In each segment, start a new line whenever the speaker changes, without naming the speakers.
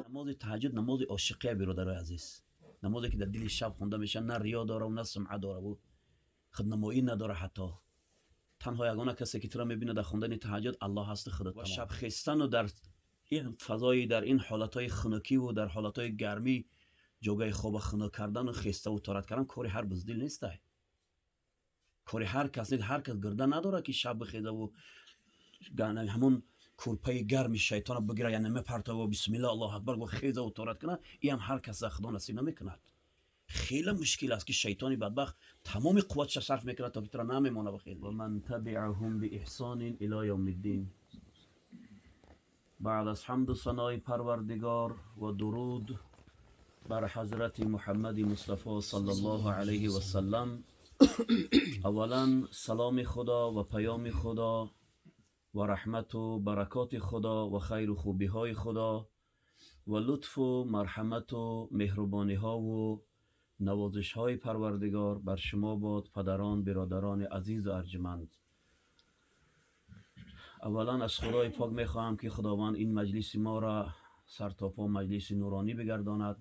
Намози таҳаҷҷуд намози ошиқия, биродарои азиз, намозе ки дар дили шаб хонда мешавад, на риё дора, на сумъа дораву худнамоӣ надора. Ҳатто танҳо ягона касе ки туро мебинад дар хондани таҳаҷҷуд, Аллоҳ ҳасту худат. Ва шаб хестану дар ин фазои, дар ин ҳолатҳои хунукиву дар ҳолатҳои гармӣ ҷогаи хоба хунук кардану хеставу торат кардан кори ҳар буздил нестай, кори ҳар кас нест. Ҳар кас гирда надорад, ки шаб бихезаву ҳамон курпаи гарми шайтона бигира, яъне мепартову бисмилла, Аллоҳу акбар гу, хезаву торат кунад. Иам ҳар кас Худо насиб намекунад. Хеле мушкил аст, ки шайтони бадбахт тамоми қувватша сарф мекунад, то ки туро намемона бихезӣ. Ва ман табиаҳум биэҳсонин ило явмиддин. Баъд аз ҳамду санои Парвардигор ва дуруд бар ҳазрати Муҳаммади Мустафо саллаллоҳу алайҳи васаллам, аввалан саломи Худо ва паёми Худо ва раҳмату баракоти Худо ва хайру хубиҳои Худо ва лутфу марҳамату меҳрубониҳову навозишҳои Парвардигор бар шумо бод, падарон, биродарони азизу арҷманд. Аввалан аз Худои пок мехоҳам, ки Худованд ин маҷлиси моро сартопо маҷлиси нуронӣ бигардонад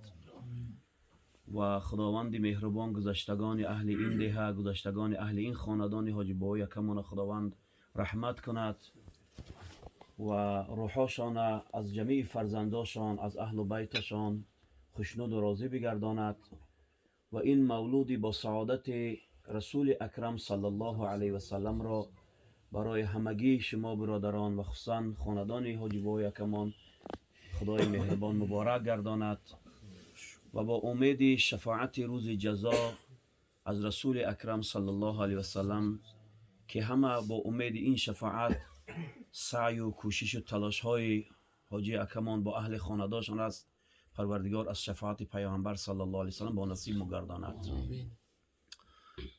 ва Худованди меҳрубон гузаштагони аҳли ин деҳа, гузаштагони аҳли ин хонадони ҳоҷибои якамона Худованд раҳмат кунад ва рӯҳошона аз ҷамеи фарзандошон, аз аҳлу байташон хушнуду розӣ бигардонад ва ин мавлуди бо саодати Расули Акрам саллаллоҳу алайҳи васалламро барои ҳамагии шумо, биродарон, ва хусусан хонадони ҳоҷибои якамон Худои меҳрубон муборак гардонад ва бо умеди шафоати рӯзи ҷазо аз Расули Акрам саллаллоҳу алайҳи васаллам, ки ҳама бо умеди ин шафоат саъю кӯшишу талошҳои ҳоҷи акамон бо аҳли хонадошон аст, Парвардигор аз шафоати Паёмбар саллаллоҳу алайҳи васаллам бо насиб мугардонад.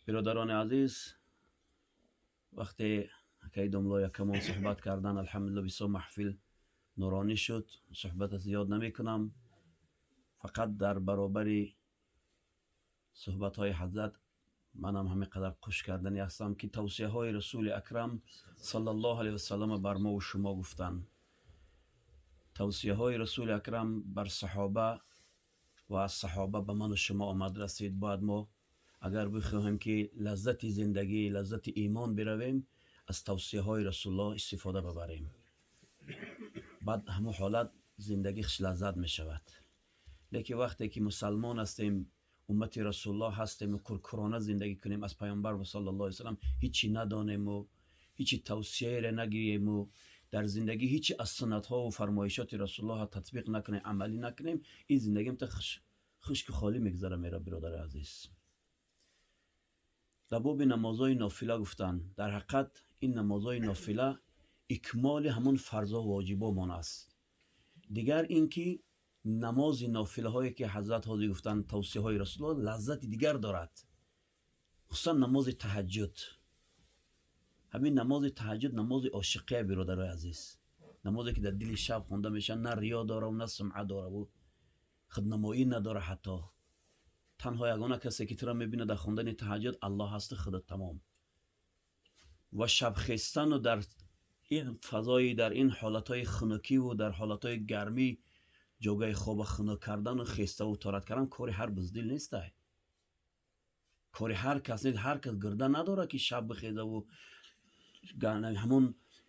Биродарони азиз, вақте акаи домлои акамон суҳбат кардан, алҳамдулилла, бисёр маҳфил нуронӣ шуд. Суҳбата зиёд намекунам, фақат дар баробари суҳбатҳои ҳазрат манам ҳамин қадар қуш кардани ҳастам, ки тавсияҳои Расули Акрам саллаллоҳу алайҳи васаллам бар мову шумо гуфтанд. Тавсияҳои Расули Акрам бар саҳоба ва аз саҳоба ба ману шумо омад расид. Бояд мо, агар бихоҳем, ки лаззати зиндагӣ, лаззати имон биравем, аз тавсияҳои Расулуллоҳ истифода бабарем. Баъд ҳамон ҳолат зиндагӣ хушлаззат мешавад. Лекин вақте ки мусалмон ҳастем, уммати Расулуллоҳ ҳастем, куркурона зиндагӣ кунем, аз Паёмбар саллаллоҳу алайҳи васаллам ҳичи надонему ҳичи тавсияеро нагирему дар зиндагӣ ҳичи аз суннатҳову фармоишоти Расулуллоҳ татбиқ накунем, амалӣ накунем, ин зиндагӣ та хушку холӣ мегузара мера. Биродари азиз, дар боби намозҳои нофила гуфтанд. Дар ҳақиқат ин намозҳои нофила икмоли ҳамон фарзо воҷибомон аст. Дигар ин ки намози нофилаҳое, ки ҳазрат ҳозир гуфтанд, тавсияҳои Расулуллоҳ лаззати дигар дорад, хусусан намози таҳаҷҷуд. Ҳамин намози таҳаҷҷуд намози ошиқия, биродарои азиз, намозе ки дар дили шаб хонда мешавад, на риё дораву на сумъа дораву худнамоӣ надора. Ҳатто танҳо ягона касе ки туро мебинад дар хондани таҳаҷҷуд, Аллоҳ ҳасту худат, тамом. Ва шаб хестану дар ин фазои, дар ин ҳолатҳои хунукиву дар ҳолатҳои гармӣ ҷогаи хоба хунук кардану хеставу торат кардан кори ҳар буздил нестай, кори ҳар кас нест. Ҳар кас гирда надорад, ки шаб бихезаву ҳамон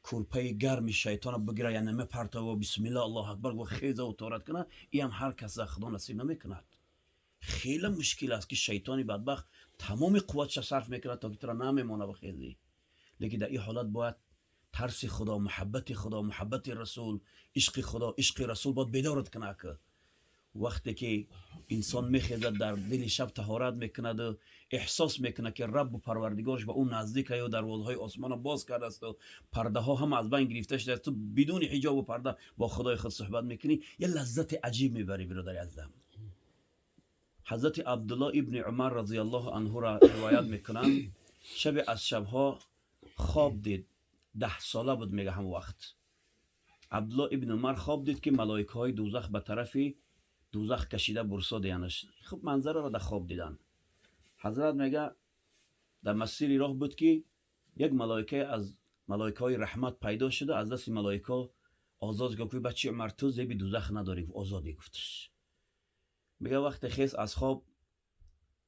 курпаи гарми шайтона бигира, яъне мепартову бисмилла, Аллоҳу акбар гу, хезаву торат кунад. Иам ҳар кас Худо насиб намекунад. Хеле мушкил аст, ки шайтони бадбахт тамоми қувватша сарф мекунад, то ки туро намемона бихезӣ. Лекин дар ин ҳолат бояд тарси Худо, муҳаббати Худо, муҳаббати Расул, ишқи Худо, ишқи Расул бояд бедорат кунад. Вақте ки инсон мехезад, дар дили шаб таҳорат мекунаду эҳсос мекунад, ки Раббу Парвардигорш ба ӯ наздикаю дарвозаҳои осмонро боз кардаасту пардаҳо ҳама аз байн гирифта шудааст, ту бидуни ҳиҷобу парда бо Худои худ суҳбат мекунӣ, як лаззати аҷиб мебарӣ. Биродари азизам, ҳазрати Абдулло ибни Умар разияллоҳу анҳура ривоят мекунанд, шабе аз шабҳо хоб дид. 10 сола буд, мега, ҳам вақт Абдулло ибни Умар хоб дид, ки малоикаҳои дӯзах ба тарафи дӯзах кашида бурсодиянаш. Хуб, манзараро дар хоб дидан. Ҳазрат мега, дар масири роҳ буд, ки як малоикае аз малоикаҳои раҳмат пайдо шуда, аз дасти малоикаҳо Озод гуфт: бачи Умар, ту зеби дӯзах надорӣ. Гуфт: озодӣ, гуфташ. Мега, вақте хез аз хоб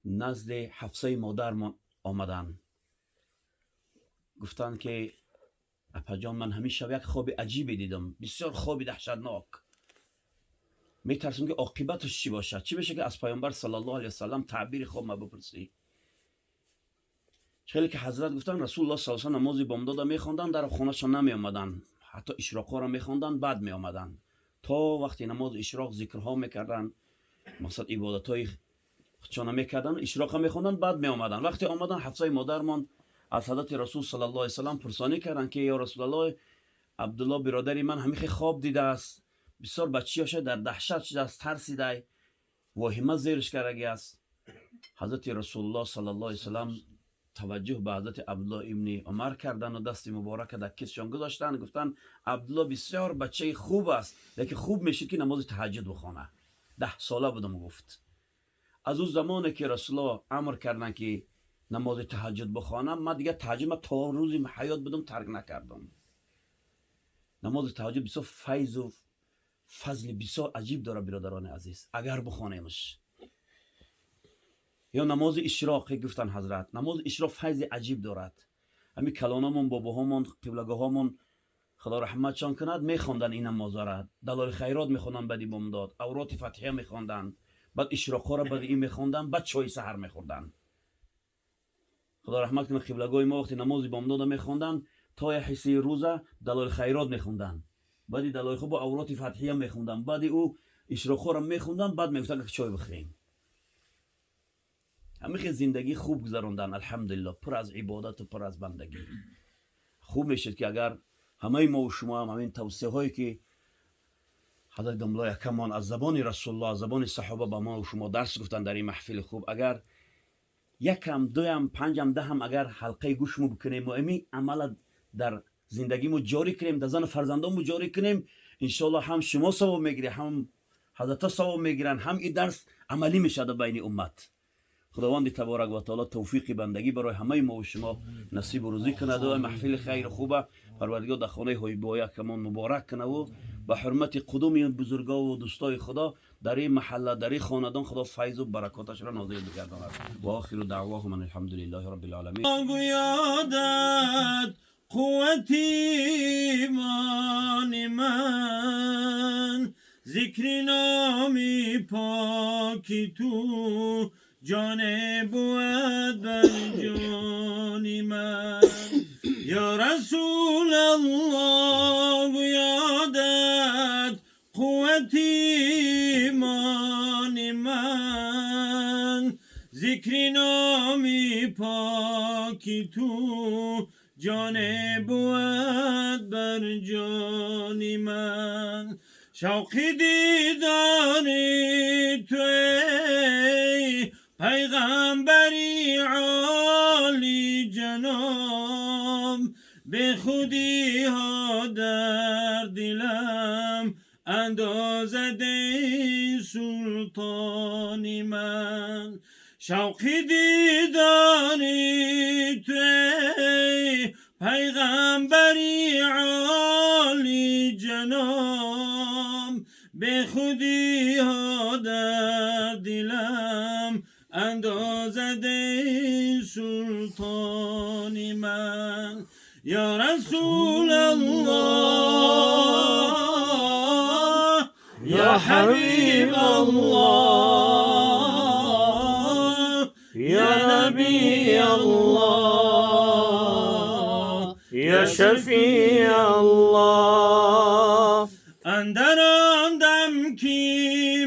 назди Ҳафсаи модармон омаданд, гуфтанд ки апаҷон, ман ҳамин шаб як хоби аҷибе дидам, бисёр хоби даҳшатнок, метарсам ки оқибаташ чӣ бошад. Чӣ меша ки аз Паёмбар саллаллоҳу алайҳи васаллам таъбири хоб ма бипурсӣ? Хеле ки ҳазрат гуфтанд, Расулуллоҳ саллаллоҳу алайҳи намози бомдода мехонданд, дар хонашон намеомаданд, ҳатто ишроқҳоро мехонданд, баъд меомаданд. То вақти намози ишроқ зикрҳо мекарданд, мақсад ибодатҳои худшона мекарданд, ишроқа мехонданд, баъд меомаданд. Вақте омаданд, Ҳафсаи модармон аз ҳазрати Расул саллаллоҳу алайҳи васаллам пурсонӣ карданд ки ё Расулаллоҳ, Абдулло биродари ман ҳамихе хоб дидааст, бисёр бачияша дар даҳшат шудааст, тарсидай, воҳима зериш кардаги аст. Ҳазрати Расулуллоҳ саллаллоҳу алайҳи васаллам таваҷҷӯҳ ба ҳазрати Абдулло ибни Умар кардану дасти муборака дар китфшон гузоштанд, гуфтанд: Абдулло бисёр бачаи хуб аст, лекин хуб мешид ки намози таҳаҷҷуд бихона. 10 сола будам, гуфт. Аз ӯ замоне ки Расулуллоҳ амр карданд ки намози таҳаҷҷуд бихонам, ман дигар таҳаҷҷуд то рӯзи ҳаёт будам тарк накардам. Намози таҳаҷҷуд бисёр файзу фазли бисёр аҷиб дорад, биродарони азиз, агар бихонемаш. Ё намози ишроқ гуфтан ҳазрат, намози ишроқ файзи аҷиб дорад. Ҳамин калономон, бобоҳомон, қиблагоҳомон, Худо раҳматшон кунад, мехонданд ин намозара, далоили хайрот мехонданд, баъди бомдод авроти фатҳия мехонданд, баъд ишроқҳоро баъди ин мехонданд, баъд чои саҳар мехӯрданд. Худо раҳмат кунад қиблагоҳи мо, вақте намози бомдода мехонданд, то як ҳиссаи рӯза далоили хайрот мехонданд, баъди далоили хуб авроти фатҳия мехонданд, баъди ӯ ишроқҳоро мехонданд, баъд мегуфтанд ки чой бихӯрем. Ҳамин хел зиндагӣ хуб гузаронданд, алҳамдулилло, пур аз ибодату пур аз бандагӣ. Хуб мешуд ки агар ҳамаи мову шумо ҳам ҳамин тавсияҳое ки ҳазрати домлои акамон аз забони Расулуллоҳ, аз забони саҳоба ба мо шумо дарс гуфтанд дар ин маҳфили хуб, агар якам, дуям, панҷам, даҳам агар ҳалқаи гӯшмо бикунем ва ҳамин амала дар зиндагимо ҷорӣ кунем, дар зану фарзандонмо ҷорӣ кунем, иншоаллоҳ ҳам шумо савоб мегиред, ҳам ҳазратҳо савоб мегиранд, ҳам ин дарс амалӣ мешавад байни уммат. Худованди таборак ва таоло тавфиқи бандагӣ барои ҳамаи мову шумо насибу рӯзӣ кунад ва маҳфили хайру хуба Парвардигор дар хонаи ҳоибои акамон муборак кунаву ба ҳурмати қудуми бузургову дӯстои Худо дар ин маҳалла, дар ин хонадон Худо файзу баракоташро нозил бигардонад. Ва охиру даъвоҳум ан алҳамдулиллаҳи роббил оламин.
Гӯёдат қуввати имони ман, зикри номи поки ту ҷоне буд бар ҷони ман. Ё Расулаллоҳ, гӯёдат қуввати имони ман, зикри номи поки ту ҷоне буд бар ҷони ман. Шавқи дидори ту эй пайғамбари оли ҷаноб бехудиҳо дар дилам андозад, эй султони ман. Шавқи дидори ту эй пайғамбари оли ҷаноб бехудиҳо дар дилам андозад, эй султони ман. Ё Расулаллоҳ, ё Ҳабибаллоҳ,
ё Набиаллоҳ, ё Шафиаллоҳ.
Андар он дам ки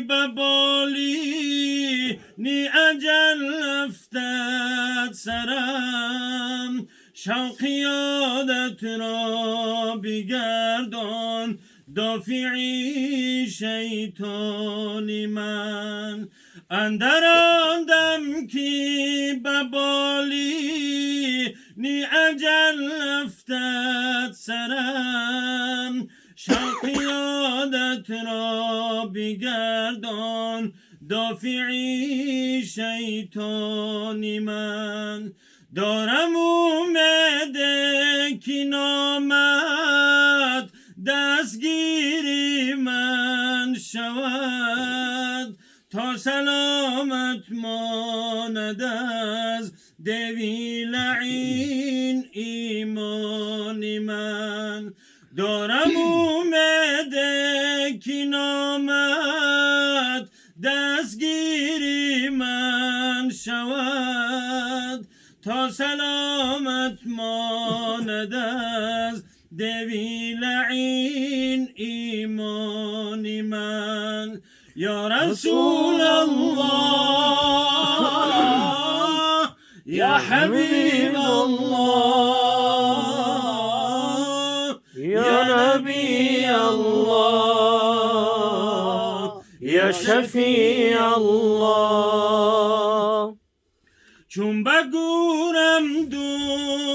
ба болини аҷал афтад сарам, шавқи ёдатро бигардон дофии шайтони ман. Андар он дам ки ба болини аҷал афтад сарам, шавқи ёдатро бигардон дофии шайтони ман. Дорам умеде ки номат дастгири. شود تا سلامت ماند از دوی لعین ایمان من دارم امید که نامد دستگیری من شود تا سلامت ماند از دوی لعین ایمان من یا رسول الله یا حبیب الله
یا نبی الله یا شفیع الله.
چون بگورم دو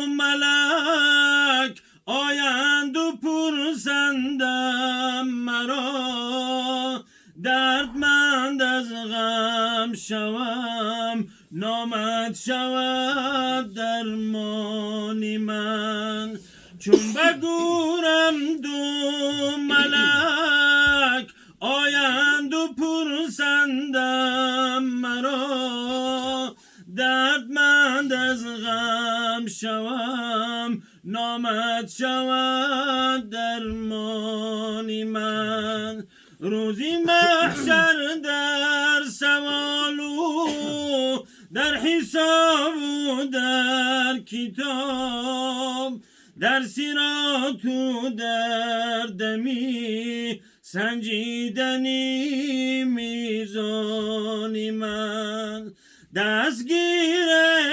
ملک آیند و پرسندم مرا دردمند از غم شوم نامد شود درمان من چون بگورم دو ملک آیند و پرسندم مرا دردمند از غم شوم نامد شود درمان من روزی محشر در سوال و در حساب و در کتاب در صراط و در دمی سنجیدنی میزان من دستگیر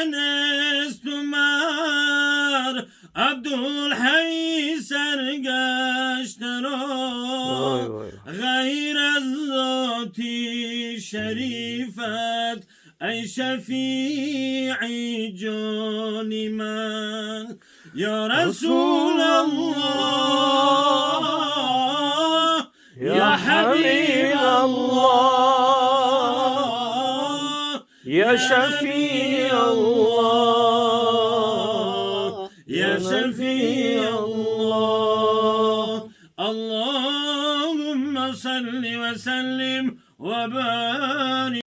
نیست و مر عبدالحی سرگشته را غیر از ذات شریفت ای شفیع جان من یا رسول الله یا حبیب الله
یا شفیع الله
یا شفیع الله. اللهم صل وسلم وبارك.